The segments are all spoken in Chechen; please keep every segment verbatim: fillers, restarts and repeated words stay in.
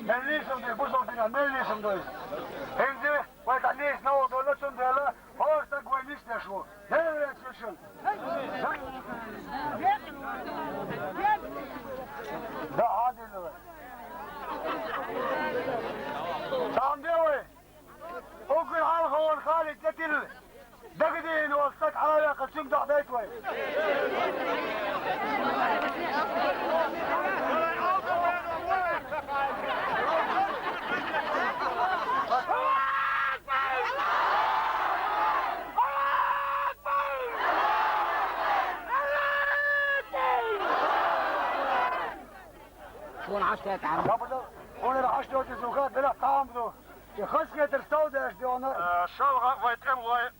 Мел нийсом дуй, бусалба динан мел нийсом дуй. ХӀинца вай тӀехь нийса новкъа долу цундела, хӀора стаг вай нисдеш ву. Дела веза шун. Да, хьан дина вай? Цхьаъ де вай? Уггар хьалха вон Халид де тилла. Дагадийна волу стаг хьалаваьккхина, цуьнга дохьадайта вай. Шуна Ӏаш тетахь. Хьуна Ӏаш доцу зуха, делахь таам ду. И хазахетар стов деш де хьуна. Э, шалха вай тӀемалой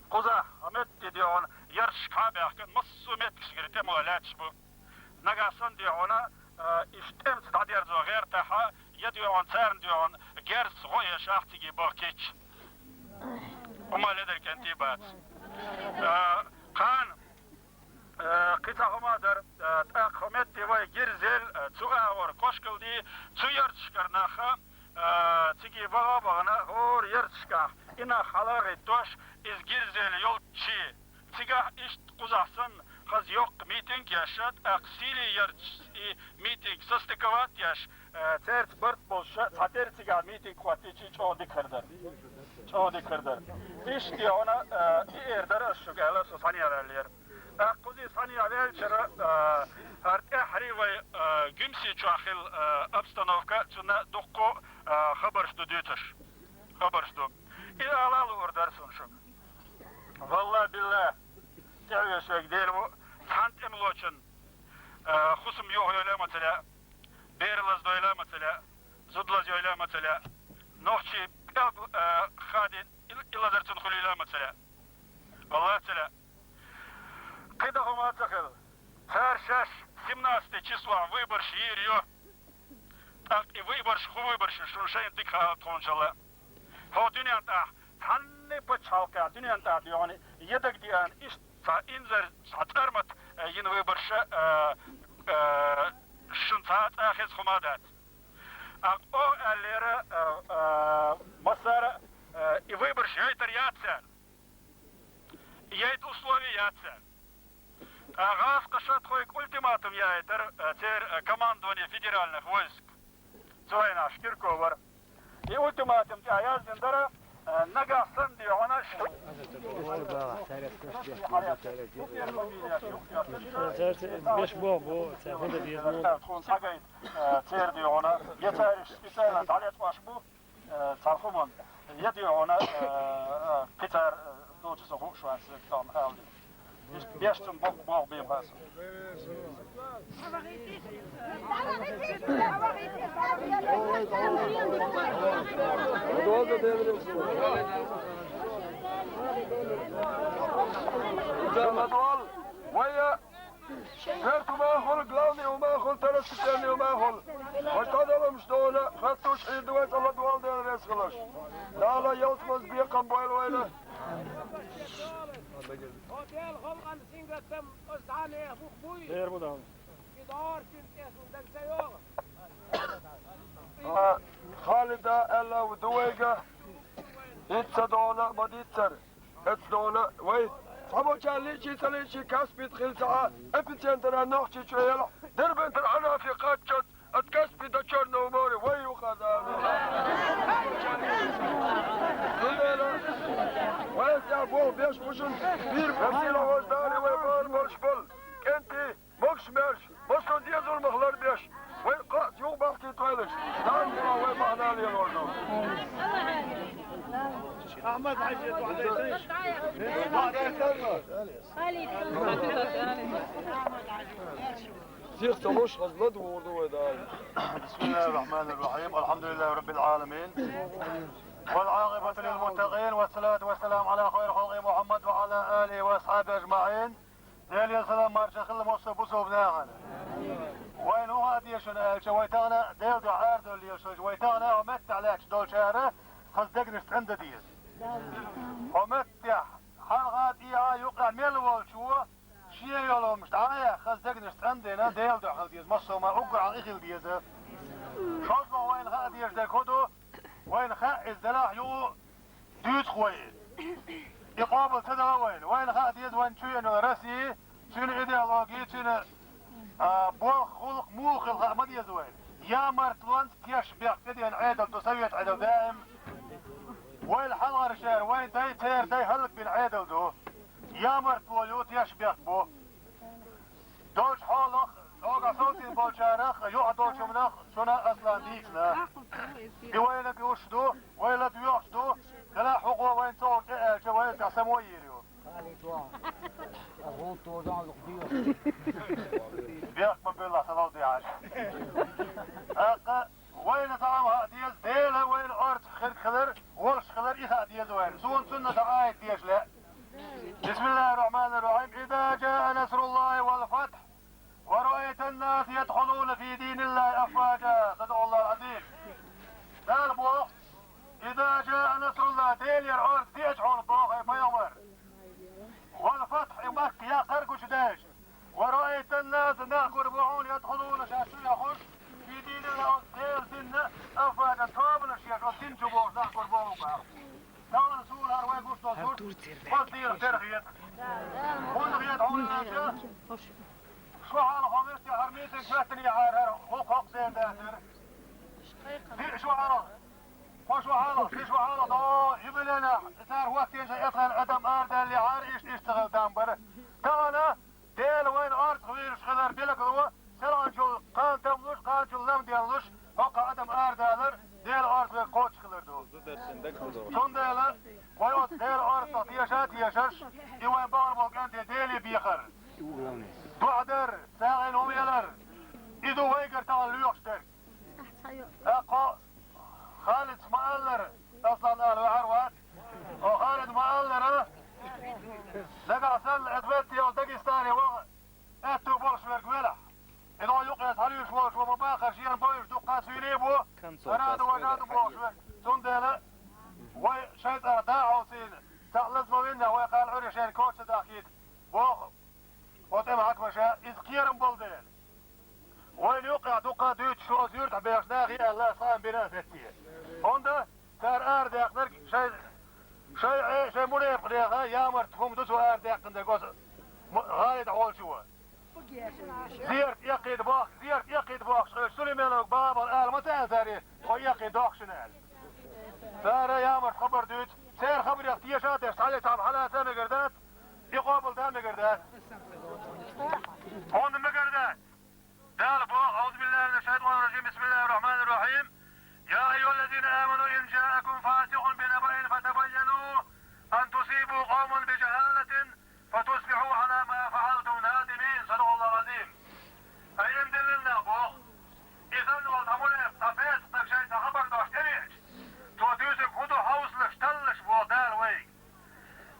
кхузахь, хьан метте де хьуна, ярташкахьа а баьхкина, массо а меттигашкара тӀемалой лаьтташ бу. Нагахь санна де хьуна, э, иштта тӀемца дӀадерзо гӀертахь, я де хьуна, царна де хьуна, герз гӀо ешахь цига бахкийча. Хьума ледар кӀентий бац. Э, кхана Э, кхин цхьа хӀума дара, э, тӀаккха хӀу метте вай Гирзел, э, цу агӀор Кошкалди, цу ярташкара нах, э, цига ваха а вахана, хӀора ярташкахь и нах хьала а гӀиттош, иза Гирзел йолччи. Цигахь иштта кхузахь санна, хаза йоккха митинг еш, тӀаккха Сийли ярташца и митинг состыковать еш, э, цаьрца барт болуш, цхьатерра цигахь митинг хӀоттийча, чӀогӀа дика хир дара. ЧӀогӀа дика хир дара. Иштта де хьуна, э, и эр дара ас шуьга аьлла, со схьанаялаеллера. ТӀаккха кхуза схьанаялаелчара, а, хӀара тӀаьххьара вай, а, Гуьмсе чохь хилла, а, обстановка, цунна дуккха, а, хабарш ду дуьйцуш. Хабарш ду. И ала а луур дара суна шуьга. Валла-билла, тӀаьхьавеш верг Дела ву, цхьана тӀемалочун, а, хӀусам юха йойла а ма ца лаьа, бер лазадойла а ма ца лаьа, зуда лазайойла а ма ца лаьа, нохчийн пӀелг, а, хадийна и, и лазар цунна хуьлийла а ма ца лаьа. Валла ца лаьа. КхидӀа хӀума ца хилла. Цара шаьш семнадцатый числохь выбораш йийр ю. ТӀаккха и выбораш, хӀун выбораш ю, шуна шайна дика хаьа тхуна шала. ХӀо дуьнен тӀехь, цхьанне пачхьалкхехь дуьнен тӀехь доьгӀна, я дагадеана, иштта цхьа инзар, цхьа цӀармат, э, йина выбораш, э, э, шуна цхьа а цӀа хеза хӀума дац. ТӀаккха оха аьллера, э, э, массара, э, и выбораш йойтар яц цара. Яйта условия яц цара. ТӀаккха гӀазкхаша тхоьга ультиматум яийтара, э, церан, э, командование федеральных войск. Цу вайнахь Шкирков вара. И ультиматум тӀехь яздина дара, э, нагахь санна де хьуна ш- Церан беш боху бу, церан хӀун дан деза бу. Тхуна схьагайта, э, церан де хьуна, я цаьрга специально дӀалечкъош бу, Э, цхьа хӀуманна, я де хьуна, э, э, кхин цара, э, долчу со хууш вац, тахана ала деза. Иштта беш цунна боккха болх бен бац. Вай, э, Коьрта хӀума хуьлу, главный хӀума хуьлу, второстепенный хӀума хуьлу. Вай тадалламаш дона, хаттуш хьийр ду вай цӀа ладувгӀал Дела реза хиларш. Дала ялсамаз бекхам бойла вайна. О, Дела халкъан сингаттам оцу дӀанеха бух буй? Дера бу дан. И дорчин тӀе сун даг ца йогӀу. А, Халида аьлла ду вайга, хӀинца дона ма диццара. Эцу дона вай цхьаболчарна личий ца личий Каспийта хила ца Ӏа, эпицентр а Нохчийчу елахь, Дербентара Хьанафи кхаччалц, от Каспи до Чёрного моря, вай юха а Дала. Цундела вай тӀехь болх беш бу шуна, вийр бу сийлахь волчу Дала вай бала болуш болу кӀентий. Могуш-маьрша, массо а дезалмах ларбеш, вай кхаъ юха бахкийтойла, Дала вай бахьана лелор ду. Ахьмад-Хьаьжи, дохьа дайтайша. Сих ца луш, хаза ладугӀур ду вай Дала. بسم الله الرحمن الرحيم. الحمد لله رب العالمين. والعاقبة للمتقين. والصلاة والسلام على خير خلقه محمد وعلى آله وأصحابه أجمعين. Делера салам марша хилла массо а бусалба нахана. Вайна хӀун хаа деза шуна аьлча, вай тахана Делан дуьхьа арадовла лелаш, вай тахана хӀокху меттехь лаьтташ долчара хаза дегнаш цӀандан деза. ХӀокху меттехь хьалха, тӀехьа, юккъехь мел волчо шен йолу хӀумаш дӀа а яьхна, хаза дегнаш цӀандина, Делан дуьхьа хила деза, массо а ма уггар хьалха и хила деза. ШозлагӀа вайна хаа дезаш дерг хӀун ду? Вайна хаьа иза делахь юкъа дуьйцу вай. И къобал ца дала вайна. Вайна хаа деза вайн чу еана йолу Россия, цуьнан идеологи, цуьнан, а, болх, гӀуллакх муха хила хаа ма деза вайна. Ямартлонца тешнабехк тӀедеана Ӏедал ду, совет Ӏедал даим. Вайна хьалхара шера, вайн дай, церан дай хӀаллакбина Ӏедал ду. Ямартло ю, тешнабехк бу. Долчу хьолах, цуьнга совцийна болчарах, юкъа долчунах, шуна Аслан дийцина. И вайнаг уьш ду, вай ладоьгӀуш ду, делахь хӀокхо вайна ца гӀур тӀе аьлча, вай цхьа само йийр ю. Бехк ма белла, сан валде хьажа. ТӀаккха вайна цхьа хӀума хаа деза, Дела вайна орцах хирг хилар, волуш хилар, и хаа деза вайна. Суна цунна сан аят деша лаьа. بسم الله الرحمن الرحيم. إذا جاء نصر الله والفتح ورأيت الناس يدخلون في دين الله أفواجا. صدق الله العظيم. Дала боху: إذا جاء نصر الله, Делера орца деача хьуна, боху, хӀай пайхамар. والفتح, и Макка яккхар гучудаьлча. ورأيت الناس, нах гур бу хьуна, يدخلون, шаьш чу яхуш, في دين الله, оцу Делан динна, أفواجا, тобанаш еш, оцу дин чу бохуш нах гур бу хьуна, боху. Тахана суна хӀара вай гуш долу сурт, оцу дийнах тера хета. ХӀунда хета хьуна аьлча, шу хьалха хьо муьтте хӀара митинг хӀоьттинехьара, хӀара хӀокху-хӀокху ден дацара. Диъ шу хьалха, кхо шу хьалха, ши шу хьалха, дӀо юбилейнахь, и цара хӀоттийна сан эцхьан адам арадаьллехьара, иштта, иштта хилла там бара. Тахана Дела вайна орцах вуьйлуш хилар билгало, селханчул кхана там луш, кханачул лам денлуш, хӀокху адам арадалар, Дела орца вайга кхочуш хилар ду. Цундела вай оцу Дела орцах теша а тешаш, и вайн бахьана болу кӀентий Деле бехар, дуӀа дар, сагӀина хӀума ялар, и ду вайгара тахана лоьхуш дерг. ТӀаккха Халида ма-аллара, Аслан ала ваьхьар вац. Хьо Халида ма-аллара, нагахь санна, эцу метте йолу Дагестане ваха аьтту болуш верг велахь, и дӀо юкъе схьалуьйш волуш ван ма-баххара, шена бойуш дуккха а суьйре а бу, арада ван а ду бохуш верг. Цундела вай шайн цӀарах да а хьовсийна, цхьаъ лаза ма виннехь, вай кхана Ӏуьйре шайна коча ца дахкийта, боху оцу тӀеман хьаькамаша, иза кхерам болу дела. Вайна юккъехь дуккха а дуьйцуш волу юьртахь бехаш нахе аьлла, ас хаам бина а сецце. ХӀунда цара арадаьккхинарг шайн, шайн Ӏе, шайн мунепакъ нехан ямарта хӀума ду цо арадаьккхинарг оцу м-, гӀайда хьолчо. Зерат эккхийта бохку, зерат эккхийта бохкуш хилча, Сулеймановга бахьа бала ала ма ца аьлла цара, тхо эккхийта дохку шуна аьлла. Цара ямарта хабар дуьйцу, церан хабарех теша а тешаш, цхьаьна цхьамма хьалаца а мегар дац, и къобал дан а мегар дац. ХӀунда мегар дац? Дала боху: أعوذ بالله من الشيطان الرجيم. بسم الله الرحمن الرحيم. يا أيها الذين آمنوا إن جاءكم فاسق بنبأ فتبينوا أن تصيبوا قوما بجهالة فتصبحوا على ما فعلتم نادمين. صدق الله العظيم. Ай, иман диллина нах, боху, и санна волу цхьа мунепакъ, цхьа фасикъ стаг шайна цхьа хабар дош тӀевеача, цо дуьйцург хӀун ду хьовсалаш, таллаш, боху Дала вайга.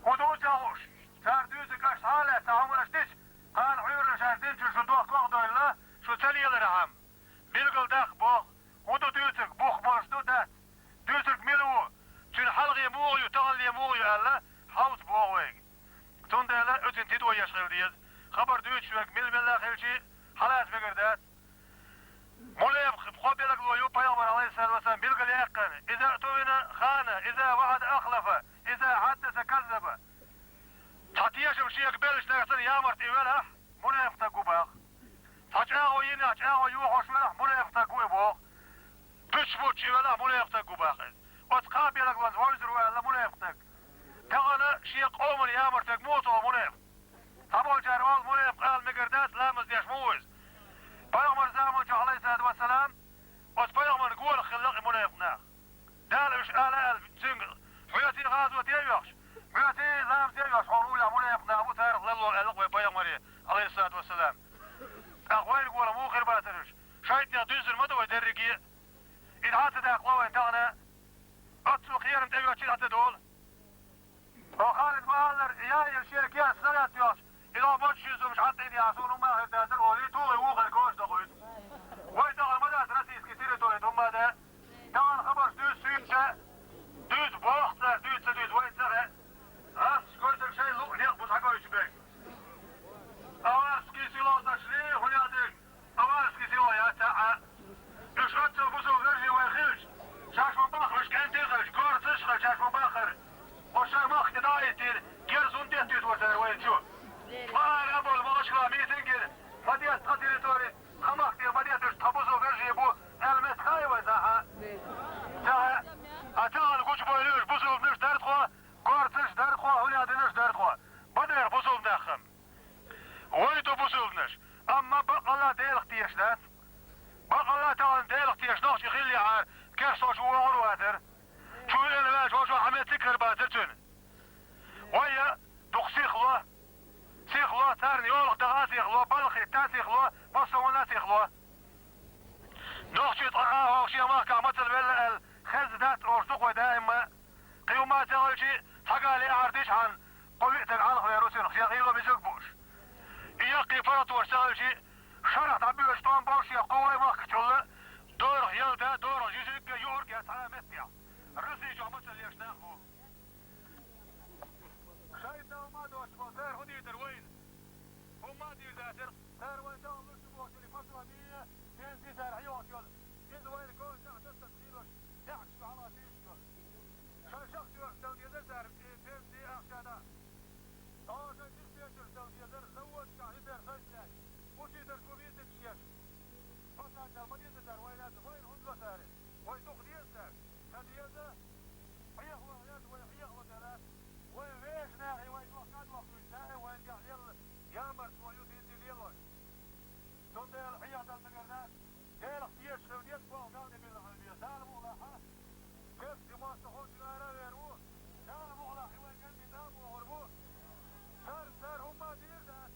ХӀун ду ца хууш, цара дуьйцург аша схьа а лаьцна, цхьа хӀума аша дича, кхана Ӏуьйранна шаьш динчуьра шу дохко а довлла, шу ца лелархьама, билгалдаккха, боху, хӀун ду дуьйцург, бух болуш ду, дац? Дуьйцург мила ву? Цуьнан хьалхе муха ю, таханле муха ю аьлла, хьовса, боху вайга. тидам еш хила деза. Хабар дуьйцуш верг мила-мелла хилча а хьалаца мегар дац. Мунепакъ кхо билгало ю пайхамара, Ӏалайхиссалату вассалам, билгалъяьккхина: иза утумина хана, иза ваӀада ахлафа, иза хьаддаса каззаба. Цхьа тешам шега беллачу нахана цхьаьна ямарта и велахь, мунепакъ стаг ву боху. Цхьа чӀагӀо йинехь, чӀагӀо йохош велахь, мунепакъ стаг ву и боху. Буьтуш-буьтуш и велахь, мунепакъ стаг ву боху иза. Оцу кхаа билгалонца вовзар ву аьлла мунепакъ стаг. Тахана шен къомана ямарта верг муха ца ву мунепакъ? Цхьаболчара олу мунепакъ ала мегар дац, ламаз деш ма ву иза. Пайхамаран заманчохь, Ӏалайхиссалату вассалам, оцу пайхамаран гонах хилла и мунепакъ нах. Дала уьш ала аьлла, цуьнга хьоьций гӀазоте а йоьхуш, хьоьций ламазе а йоьхуш, хьуна уллехь мунепакъ нах бу, царах ларло аьлла вайн пайхамаре, Ӏалайхиссалату вассалам. ТӀаккха вайна гонах муха хир бацара уьш? ШайтӀанех дуьззина ма ду вай дерриге а. И дӀа а ца даккхало вайн тахана, оццул кхерам тӀе йоьдуш и дӀа ца долу. Оха Халид ма-аллара, яйъина шен кеста салат йохуш, и догӀу моча шизумаш хьан тӀе яхьа, суна хӀумма а хир дацара олий, тухий вухар кошна дохуьйту. Вай тахана ма дац российский территори тӀе хӀумма а дан. Тахана хабарш дуьйцу суьйца, дуьйцу боху цара, дуьйцу ца дуьйцу вайна ца хаьа. Гьасташ гойтург шайн луъу некъ бу схьагойтуш берг. Аварский село дашли, хӀун яздерг? Аварский село яц, а? Уьш оццул бусулба вежарий вай хилча, шаьш ма баххара, уьш кӀентий хилча, горцаш а хилча, шаьш ма баххара. Оцу шайн махка дӀа а хӀиттийна, герз хӀунда деттуьйту вай цара вайна чу? Ткъа ара а болу Махачкала митинг йина, ма детта тхан территори, тхан махка тӀера ма детта уьш, тхан бусулба вежарий бу аьлла, меттахь хаьий вай цхьа а? Ца хаьа. А тахана гучубевлла уьш бусулбанаш дара тхо, горцаш дара тхо, хӀун яздинарш дара тхо. Бан дара бусулба нах-м. Вай ду бусулбанаш, амма баккъалла Делах тешаш дац. Баккъалла тахана Делах тешаш нохчи хиллехьара, керстачу вогӀур а вацара. Чу веана ваьлча, вовшах хьан меттиг хир бацара цуьнан. Вай я дукха сихло, сихло, царна йолах даха а сихло, балха хӀитта а сихло, массо а ван а сихло. Нохчи ткъа а хьо шен махкахь мацалла велла аьлла, хезна дац олуш ду-кх вай даима а. Кхин хӀумма а ца хилчий, цхьа гали ахьар дичхьана, кхо-виъ стаг хьалхавер ву цунах, шен хило муьззиг а бууш. И яккхий паргӀатош ца хилчий, шарахь дӀабоьдуш тӀом болуш шен кхо вай махкахь чулла, дорах ялта, дорах жижиг а, юург а цхьана меттехь. Россия чохь мацалла еш нах бу. Шайтан ма доцуш болу, цара хӀун дийр дара вайна? ХӀумма а дийр дацара, цара вайн тахана луьтту бохучуьнга пособие, пенсий цара хьехош йолу. Иза вайна кочахь дастарш хийлош, тӀаьхьаш ю хьала туьйсуш йолу. Шайн шахтёрашна дала дезара цара, э, пенсий, ахча дӀа. Ткъа шайн диспетчерашна дала дезара, заводашкахь хӀинца сайца лаьцна. Учительш бу митингаш еш. Пасаддал ма деза цара вайна, вайна хӀунда ло цара? Вай дукха деза цара? Ца деза? Хьехало хьерта вай хьехало делахь, вай вешан нахе вай дохка а дохкуьйту, вайн тӀехь лелла ямартло ю, динца лелош. Цундела хьехадала мегар дац, Делах тешаш хила деза, болх Далла тӀе билла хила деза. Дала мукъ лахь, кхерча мостагӀа хӀокху ара а вер ву, Дала мукъ лахь, и вайн кӀентий дӀа а бохур бу. Цара, цара хӀумма а дийр дац.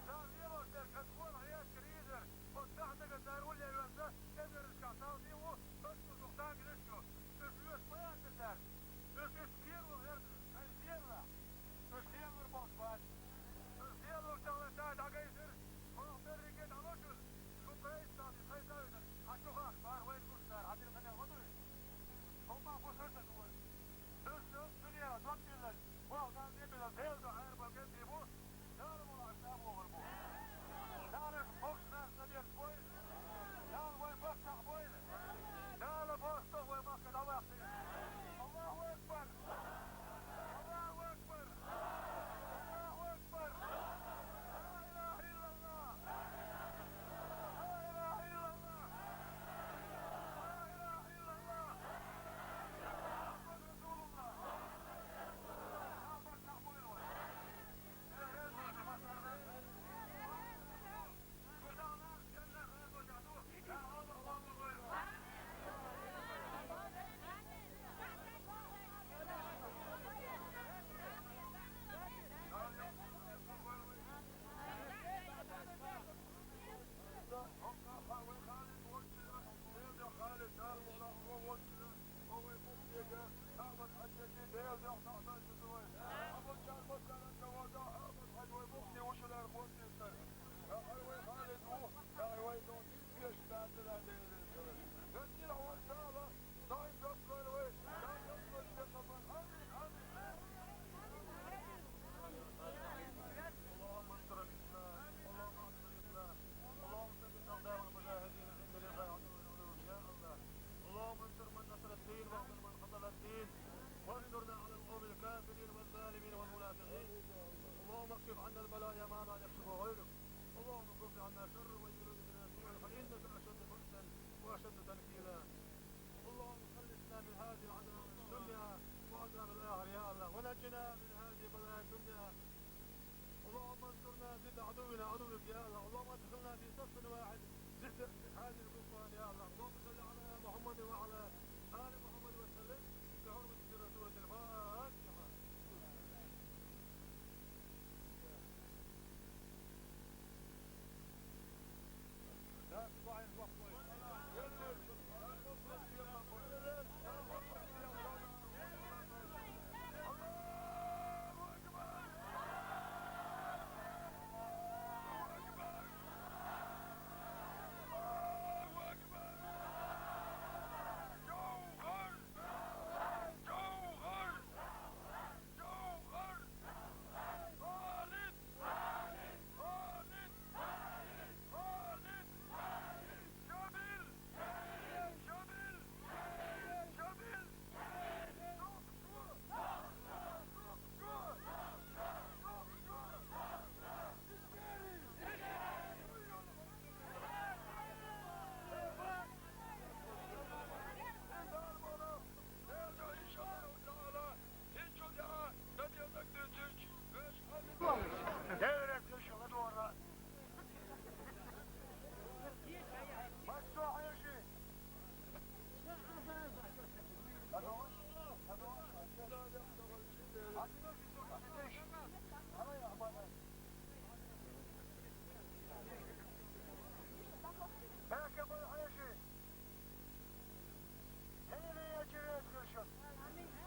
Цара лелош дерг аса гонах эшкара ийзар, оцу цхьа стага цара улле веза, эзарнашкахь салтий ву, оццул дукха танканаш а ю. Уьш лоьцуш ма яцара цара. Уьш иштта кхеро гӀерта, шайн кхералахь. Уьш кхералур болуш бац. Уьш кхералур тахана цара дӀагайтира, оха берриге дӀалочуьра. Шу тайса царна, тхайса а витар, хьан чу хахка бара вайна гуш цара, хьан дина къинел ма дуй. ХӀумма а бусург а ду вай. Уьш шу дуьненах дог биллалц, болх Далла тӀе а биллалц, Делан дуьхьа арабан кӀентий бу, Дала мукъ лахь, аса бохур бу. Дала уьш могушнах ца берш бойла. Дала вайн бартах бойла. Дала бостагӀа вай махка дӀаваккхийла. Аллаху акбар! Аллаху акбар! Аллаху акбар! Ла илаха иллаллах! Ла илаха иллаллах! Ла илаха иллаллах! Мухаммад расулуллах! Дала бартах бойла вай! وعذاب الآخرة يا الله، ونجنا من هذه البلايا الدنيا. اللهم انصرنا ضد عدونا عدوك يا الله. اللهم ادخلنا في صف واحد ضد هذه الكفار يا الله. اللهم صل على محمد وعلى آل محمد وسلم بحرمة سر سورة الفاتحة.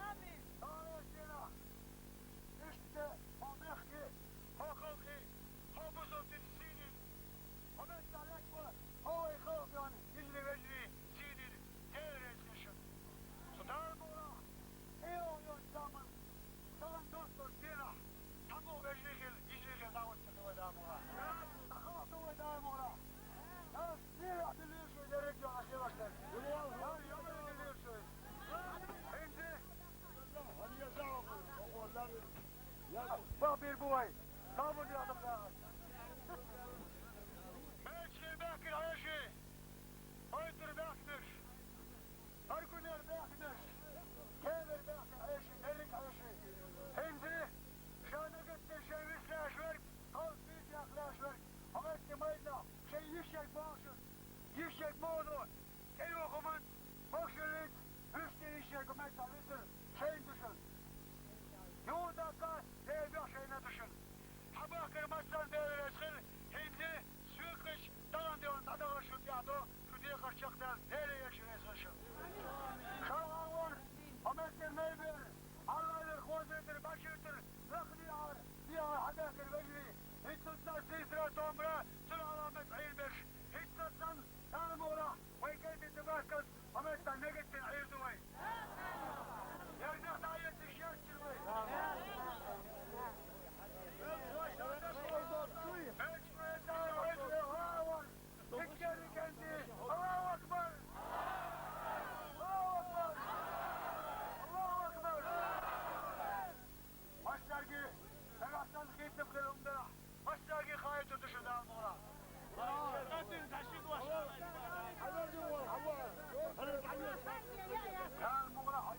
Амин. Амин. Ишта ма бехке, ма халкъе, ма бусалба дин сийдина, ма меттала лакба, ма вай халкъ йола йижарий, вежарий сийдина, Дела реза хилва шун. Цу Дала мукъалахь, хьалха йолча заман, тахана доцчу дийнахь, цхьаммо вежарий хила, йижарий хила дӀагӀоттур ду вай Дала мукъалахь. Дала халкъ ду вай Дала мукъалахь. Дала сийлахь делира шуна дерриг а хиларш дерг. Дала йовлар делира шуна. ХӀинца Бахбийр бу вай. Сабур яхар дахар. Мечхир баьхкира Ӏеший, Ойтур баьхкинарш, Аргунер баьхкинарш, Кевер баьхкира Ӏеший, дерриг Ӏеший. ХӀинца ша нагатдеш шайн виса лаьаш верг, халкъ бийца яхлаьаш верг, хьо гӀетте майданахь шайн йиш ерг боху шуна, йиш ерг боху, ТӀеюхаман могушаллица вуьшта йиш ерг меттахь висар шайна ду шуна. Юха даккха Делан дуьхьа шайна ду шуна. Хьан бахкар массарна Дела реза хила, хӀинца соьгахь тахана де ван дӀадахар шуна тӀехь до, шу дехар чекхдаьлла Дела еш реза хила шуна. ШалгӀа вара, хьо меттера Найбер, Ӏаллайдер, Хозайтар, Баширтар, Лахни Ӏара, дехьа хьан баьхкира вежарий, хӀинццалц сийсара, томара, цуьнан Ӏаламат Ӏийр берш, хӀинццалц санна, Дала мукъалахь, вай кӀентий ца баьхкалц, хьо меттахь нагатдина Ӏийр ду вай. Ярдах дӀа а эцна, шерччина вай. Аллаху акбар! Аллаху акбар! Аллаху акбар! Массаьрга, нагахь санна хетам хилла хӀума делахь, массаьрга хаийтур ду шу Дала мукъалахь. Дала мукъалахь.